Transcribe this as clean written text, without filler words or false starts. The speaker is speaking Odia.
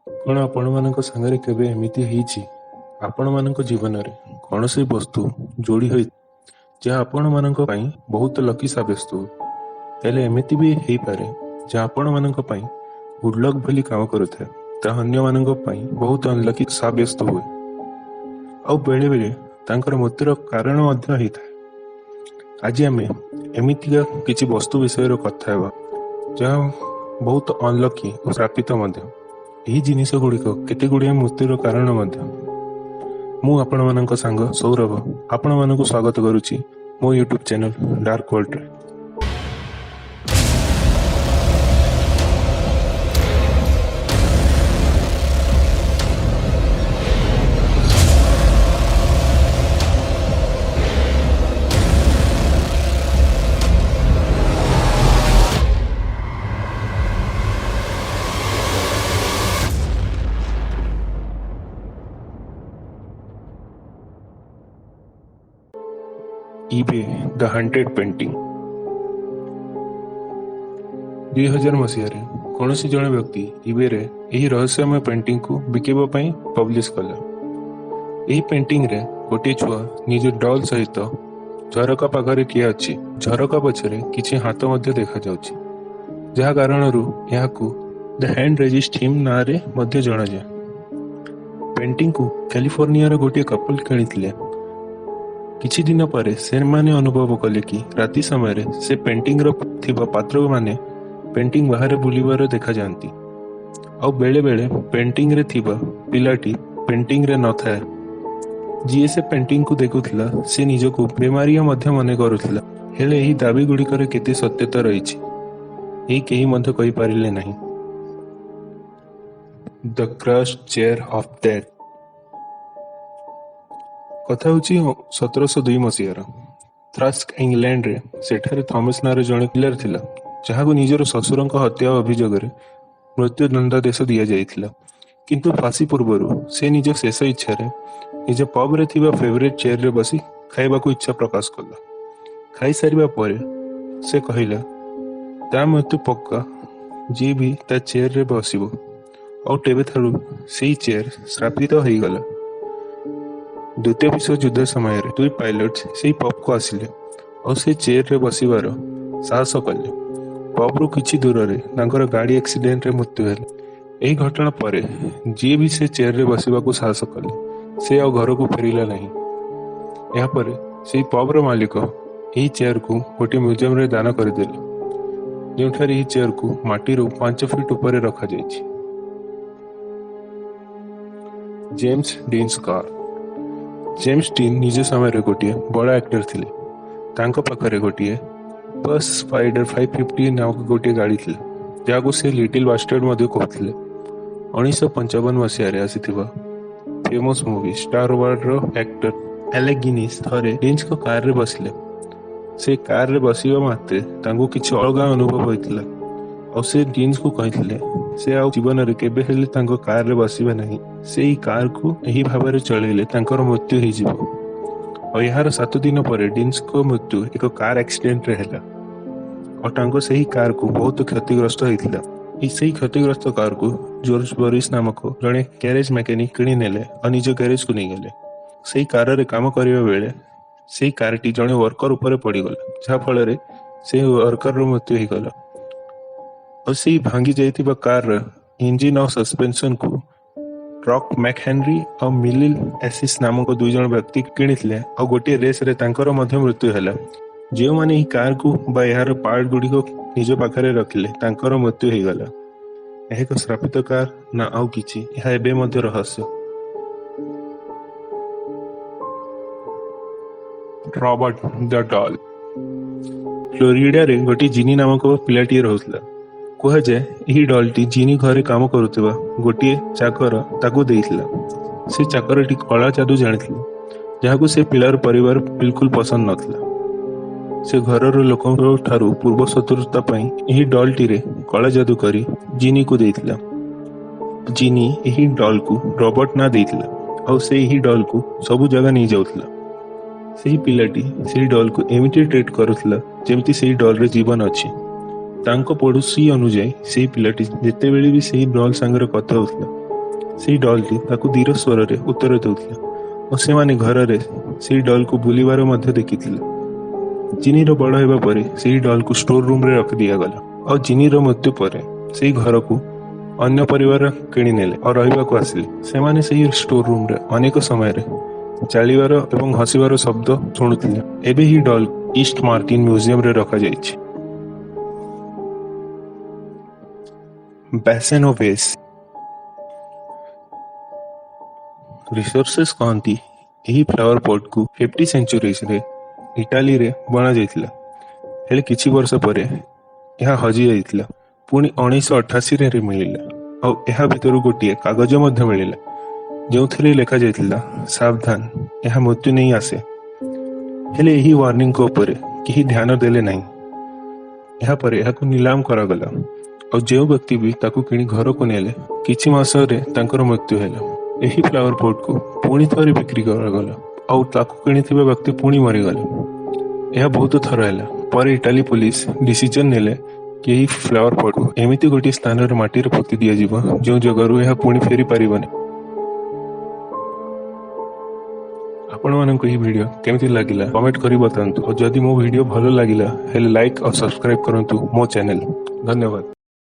କ'ଣ ଆପଣମାନଙ୍କ ସାଙ୍ଗରେ କେବେ ଏମିତି ହେଇଛି? ଆପଣମାନଙ୍କ ଜୀବନରେ କୌଣସି ବସ୍ତୁ ଯୋଡ଼ି ହୋଇ ଯାହା ଆପଣମାନଙ୍କ ପାଇଁ ବହୁତ ଲକି ସାବ୍ୟସ୍ତ ହୁଏ। ହେଲେ ଏମିତି ବି ହେଇପାରେ ଯାହା ଆପଣମାନଙ୍କ ପାଇଁ ଗୁଡ୍ ଲକ୍ ଭଳି କାମ କରୁଥାଏ, ତାହା ଅନ୍ୟମାନଙ୍କ ପାଇଁ ବହୁତ ଅନଲକି ସାବ୍ୟସ୍ତ ହୁଏ, ଆଉ ବେଳେବେଳେ ତାଙ୍କର ମୃତ୍ୟୁର କାରଣ ମଧ୍ୟ ହେଇଥାଏ। ଆଜି ଆମେ ଏମିତିକା କିଛି ବସ୍ତୁ ବିଷୟରେ କଥା ହେବା ଯାହା ବହୁତ ଅନଲକି ଓ ଶ୍ରାପିତ ମଧ୍ୟ। ଏହି ଜିନିଷ ଗୁଡ଼ିକ କେତେ ଗୁଡ଼ିଏ ମୃତ୍ୟୁର କାରଣ ମଧ୍ୟ। ମୁଁ ଆପଣମାନଙ୍କ ସାଙ୍ଗ ସୌରଭ ଆପଣମାନଙ୍କୁ ସ୍ୱାଗତ କରୁଛି ମୋ ୟୁଟ୍ୟୁବ୍ ଚ୍ୟାନେଲ୍ ଡାର୍କ ୱାର୍ଲଡରେ। eBay the haunted painting. 2000 ମସିହାରେ କୌଣସି ଜଣେ ବ୍ୟକ୍ତି ଇବେରେ ଏହି ରହସ୍ୟମୟ ପେଣ୍ଟିଂକୁ ବିକିବା ପାଇଁ ପବ୍ଲିଶ କଲା। ଏହି ପେଣ୍ଟିଂରେ ଗୋଟିଏ ଛୁଆ ନିଜ ଡଲ୍ ସହିତ ଝରକା ପାଖରେ ଠିଆ ଅଛି। ଝରକା ପଛରେ କିଛି ହାତ ମଧ୍ୟ ଦେଖାଯାଉଛି, ଯାହା କାରଣରୁ ଏହାକୁ ଦ ହ୍ୟାଣ୍ଡ ରେଜିଷ୍ଟ ହିମ୍ ନାଁରେ ମଧ୍ୟ ଜଣାଯାଏ। ପେଣ୍ଟିଂକୁ କାଲିଫର୍ଣ୍ଣିଆର ଗୋଟିଏ କପଲ କିଣିଥିଲେ। କିଛି ଦିନ ପରେ ସେମାନେ ଅନୁଭବ କଲେ କି ରାତି ସମୟରେ ସେ ପେଣ୍ଟିଂର ଥିବା ପାତ୍ରମାନେ ପେଣ୍ଟିଂ ବାହାରେ ବୁଲିବାର ଦେଖାଯାଆନ୍ତି, ଆଉ ବେଳେ ବେଳେ ପେଣ୍ଟିଂରେ ଥିବା ପିଲାଟି ପେଣ୍ଟିଂରେ ନଥାଏ। ଯିଏ ସେ ପେଣ୍ଟିଂକୁ ଦେଖୁଥିଲା ସେ ନିଜକୁ ବେମାରିଆ ମଧ୍ୟ ମନେ କରୁଥିଲା। ହେଲେ ଏହି ଦାବି ଗୁଡ଼ିକରେ କେତେ ସତ୍ୟତା ରହିଛି, ଏହି କେହି ମଧ୍ୟ କହିପାରିଲେ ନାହିଁ। The cursed chair of death. କଥା ହେଉଛି 1702 ମସିହାର ଥ୍ରାସ୍କ, ଇଂଲଣ୍ଡରେ। ସେଠାରେ ଥମସ୍ ନାଁରେ ଜଣେ କିଲର ଥିଲା, ଯାହାକୁ ନିଜର ଶ୍ୱଶୁରଙ୍କ ହତ୍ୟା ଅଭିଯୋଗରେ ମୃତ୍ୟୁ ଦଣ୍ଡାଦେଶ ଦିଆଯାଇଥିଲା। କିନ୍ତୁ ଫାଶୀ ପୂର୍ବରୁ ସେ ନିଜ ଶେଷ ଇଚ୍ଛାରେ ନିଜ ପବ୍ରେ ଥିବା ଫେଭରେଟ୍ ଚେୟାରରେ ବସି ଖାଇବାକୁ ଇଚ୍ଛା ପ୍ରକାଶ କଲା। ଖାଇସାରିବା ପରେ ସେ କହିଲା, ତା ମୃତ୍ୟୁ ପକ୍କା ଯିଏ ବି ତା ଚେୟାରରେ ବସିବ। ଆଉ ତେବେଠାରୁ ସେଇ ଚେୟାର ଶ୍ରାପିତ ହେଇଗଲା। ଦ୍ୱିତୀୟ ବିଶ୍ୱଯୁଦ୍ଧ ସମୟରେ ଦୁଇ ପାଇଲଟ ସେଇ ପବ୍କୁ ଆସିଲେ ଆଉ ସେ ଚେୟାରରେ ବସିବାର ସାହସ କଲେ। ପବ୍ରୁ କିଛି ଦୂରରେ ତାଙ୍କର ଗାଡ଼ି ଆକ୍ସିଡେଣ୍ଟରେ ମୃତ୍ୟୁ ହେଲା। ଏହି ଘଟଣା ପରେ ଯିଏ ବି ସେ ଚେୟାରରେ ବସିବାକୁ ସାହସ କଲେ, ସେ ଆଉ ଘରକୁ ଫେରିଲା ନାହିଁ। ଏହାପରେ ସେଇ ପବ୍ର ମାଲିକ ଏହି ଚେୟାରକୁ ଗୋଟିଏ ମ୍ୟୁଜିୟମରେ ଦାନ କରିଦେଲେ, ଯେଉଁଠାରେ ଏହି ଚେୟାରକୁ ମାଟିରୁ 5 ଫିଟ ଉପରେ ରଖାଯାଇଛି। James Dean's car. James Dean ନିଜ ସମୟରେ ଗୋଟିଏ ବଡ଼ ଆକ୍ଟର ଥିଲେ। ତାଙ୍କ ପାଖରେ ଗୋଟିଏ ପର୍ସ ସ୍ପାଇଡର 550 ନାମକ ଗୋଟିଏ ଗାଡ଼ି ଥିଲା, ଯାହାକୁ ସେ ଲିଟିଲ୍ ବାଷ୍ଟର୍ଡ ମଧ୍ୟ କହୁଥିଲେ। 1955 ମସିହାରେ ଆସିଥିବା ଫେମସ୍ ମୁଭି ଷ୍ଟାର ୱାର୍ଡର ଆକ୍ଟର ଆଲେକ୍ ଗିନିସ୍ ଥରେ ଡିନ୍ସଙ୍କ କାରରେ ବସିଲେ। ସେ କାରରେ ବସିବା ମାତ୍ରେ ତାଙ୍କୁ କିଛି ଅଲଗା ଅନୁଭବ ହୋଇଥିଲା, ଆଉ ସେ ଡିନ୍ସକୁ କହିଥିଲେ ସେ ଆଉ ଜୀବନରେ କେବେ ହେଲେ ତାଙ୍କ କାରରେ ବସିବେ ନାହିଁ। ସେ ଏହି କାରକୁ ଏହି ଭାବରେ ଚଳେଇଲେ ତାଙ୍କର ମୃତ୍ୟୁ ହେଇଯିବ। ଆଉ ଏହାର 7 ଦିନ ପରେ ଡିନ୍ସଙ୍କ ମୃତ୍ୟୁ ଏକ କାର ଆକ୍ସିଡେଣ୍ଟରେ ହେଲା, ଆଉ ତାଙ୍କ ସେହି କାରକୁ ବହୁତ କ୍ଷତିଗ୍ରସ୍ତ ହେଇଥିଲା। ଏହି ସେଇ କ୍ଷତିଗ୍ରସ୍ତ କାରକୁ ଜୋର୍ଜ ବରିସ୍ ନାମକ ଜଣେ ଗ୍ୟାରେଜ ମେକାନିକ କିଣି ନେଲେ ଆଉ ନିଜ ଗ୍ୟାରେଜକୁ ନେଇଗଲେ। ସେଇ କାରରେ କାମ କରିବା ବେଳେ ସେଇ କାରଟି ଜଣେ ୱାର୍କର ଉପରେ ପଡ଼ିଗଲା, ଯାହାଫଳରେ ସେଇ ୱାର୍କରର ମୃତ୍ୟୁ ହେଇଗଲା। ଆଉ ସେଇ ଭାଙ୍ଗି ଯାଇଥିବା କାରର ଇଞ୍ଜିନ୍ ଆଉ ସସ୍ପେନ୍ସନକୁ ରକ୍ ମ୍ୟାକହେନରୀ ଆଉ ମିଲିଲ ଏସିସ୍ ନାମକ ଦୁଇ ଜଣ ବ୍ୟକ୍ତି କିଣିଥିଲେ, ଆଉ ଗୋଟିଏ ରେସ୍ରେ ତାଙ୍କର ମଧ୍ୟ ମୃତ୍ୟୁ ହେଲା। ଯେଉଁମାନେ ଏହି କାରକୁ ବା ଏହାର ପାର୍ଟ ଗୁଡ଼ିକ ନିଜ ପାଖରେ ରଖିଲେ, ତାଙ୍କର ମୃତ୍ୟୁ ହେଇଗଲା। ଏହା ଏକ ଶ୍ରାପିତ କାର ନା ଆଉ କିଛି, ଏହା ଏବେ ମଧ୍ୟ ରହସ୍ୟ। Robert the doll. ଫ୍ଲୋରିଡାରେ ଗୋଟିଏ ଜିନି ନାମକ ପିଲାଟିଏ ରହୁଥିଲା। କୁହାଯାଏ ଏହି ଡଲ୍ଟି ଜିନି ଘରେ କାମ କରୁଥିବା ଗୋଟିଏ ଚାକର ତାକୁ ଦେଇଥିଲା। ସେ ଚାକରଟି କଳା ଯାଦୁ ଜାଣିଥିଲା, ଯାହାକୁ ସେ ପିଲାର ପରିବାର ବିଲକୁଲ ପସନ୍ଦ ନଥିଲା। ସେ ଘରର ଲୋକଙ୍କ ଠାରୁ ପୂର୍ବ ଶତ୍ରୁତା ପାଇଁ ଏହି ଡଲ୍ଟିରେ କଳା ଯାଦୁ କରି ଜିନିକୁ ଦେଇଥିଲା। ଜିନି ଏହି ଡଲ୍କୁ ରବର୍ଟ ନାଁ ଦେଇଥିଲା, ଆଉ ସେ ଏହି ଡଲ୍କୁ ସବୁ ଜାଗା ନେଇଯାଉଥିଲା। ସେହି ପିଲାଟି ସେହି ଡଲ୍କୁ ଏମିତି ଟ୍ରିଟ୍ କରୁଥିଲା ଯେମିତି ସେହି ଡଲ୍ରେ ଜୀବନ ଅଛି। ତାଙ୍କ ପଡ଼ୋଶୀ ଅନୁଯାୟୀ, ସେହି ପିଲାଟି ଯେତେବେଳେ ବି ସେହି ଡଲ୍ ସାଙ୍ଗରେ କଥା ହେଉଥିଲା, ସେଇ ଡଲ୍ଟି ତାକୁ ଧୀର ସ୍ୱରରେ ଉତ୍ତର ଦେଉଥିଲା ଓ ସେମାନେ ଘରରେ ସେଇ ଡଲ୍କୁ ବୁଲିବାର ମଧ୍ୟ ଦେଖିଥିଲେ। ଜିନିର ବଡ଼ ହେବା ପରେ ସେହି ଡଲ୍କୁ ଷ୍ଟୋର ରୁମ୍ରେ ରଖିଦିଆଗଲା ଆଉ ଜିନିର ମୃତ୍ୟୁ ପରେ ସେଇ ଘରକୁ ଅନ୍ୟ ପରିବାର କିଣିନେଲେ ଆଉ ରହିବାକୁ ଆସିଲେ। ସେମାନେ ସେହି ଷ୍ଟୋର ରୁମ୍ରେ ଅନେକ ସମୟରେ ଚାଲିବାର ଏବଂ ହସିବାର ଶବ୍ଦ ଶୁଣୁଥିଲେ। ଏବେ ଏହି ଡଲ୍ ଇଷ୍ଟ ମାର୍ଟିନ ମ୍ୟୁଜିୟମରେ ରଖାଯାଇଛି। ବ୍ୟାସେନୋ ଭେସ୍। ରିସୋର୍ସେସ୍ କହନ୍ତି, ଏହି ଫ୍ଲାୱାର ପଟ୍କୁ 50 ସେଞ୍ଚୁରିଜରେ ଇଟାଲୀରେ ବଣାଯାଇଥିଲା। ହେଲେ କିଛି ବର୍ଷ ପରେ ଏହା ହଜିଯାଇଥିଲା। ପୁଣି 1988ରେ ମିଳିଲା ଆଉ ଏହା ଭିତରୁ ଗୋଟିଏ କାଗଜ ମଧ୍ୟ ମିଳିଲା, ଯେଉଁଥିରେ ଲେଖାଯାଇଥିଲା, "ସାବଧାନ, ଏହା ମୃତ୍ୟୁ ନେଇ ଆସେ।" ହେଲେ ଏହି ୱାର୍ଣ୍ଣିଂଙ୍କ ଉପରେ କେହି ଧ୍ୟାନ ଦେଲେ ନାହିଁ। ଏହାପରେ ଏହାକୁ ନିଲାମ କରାଗଲା ଆଉ ଯେଉଁ ବ୍ୟକ୍ତି ବି ତାକୁ କିଣି ଘରକୁ ନେଲେ, କିଛି ମାସରେ ତାଙ୍କର ମୃତ୍ୟୁ ହେଲା। ଏହି ଫ୍ଲାୱାର ପଟ୍କୁ ପୁଣି ଥରେ ବିକ୍ରି କରାଗଲା ଆଉ ତାକୁ କିଣିଥିବା ବ୍ୟକ୍ତି ପୁଣି ମରିଗଲେ। ଏହା ବହୁତ ଥର ହେଲା ପରେ ଇଟାଲୀ ପୋଲିସ ଡିସିଜନ ନେଲେ କି ଏହି ଫ୍ଲାୱାର ପଟ୍କୁ ଏମିତି ଗୋଟିଏ ସ୍ଥାନରେ ମାଟିରେ ପୋତି ଦିଆଯିବ, ଯେଉଁ ଜାଗାରୁ ଏହା ପୁଣି ଫେରି ପାରିବନି। ଆପଣମାନଙ୍କୁ ଏହି ଭିଡ଼ିଓ କେମିତି ଲାଗିଲା, କମେଣ୍ଟ କରି ବତାନ୍ତୁ। ଆଉ ଯଦି ମୋ ଭିଡ଼ିଓ ଭଲ ଲାଗିଲା ହେଲେ ଲାଇକ୍ ଆଉ ସବସ୍କ୍ରାଇବ୍ କରନ୍ତୁ ମୋ ଚ୍ୟାନେଲ। ଧନ୍ୟବାଦ।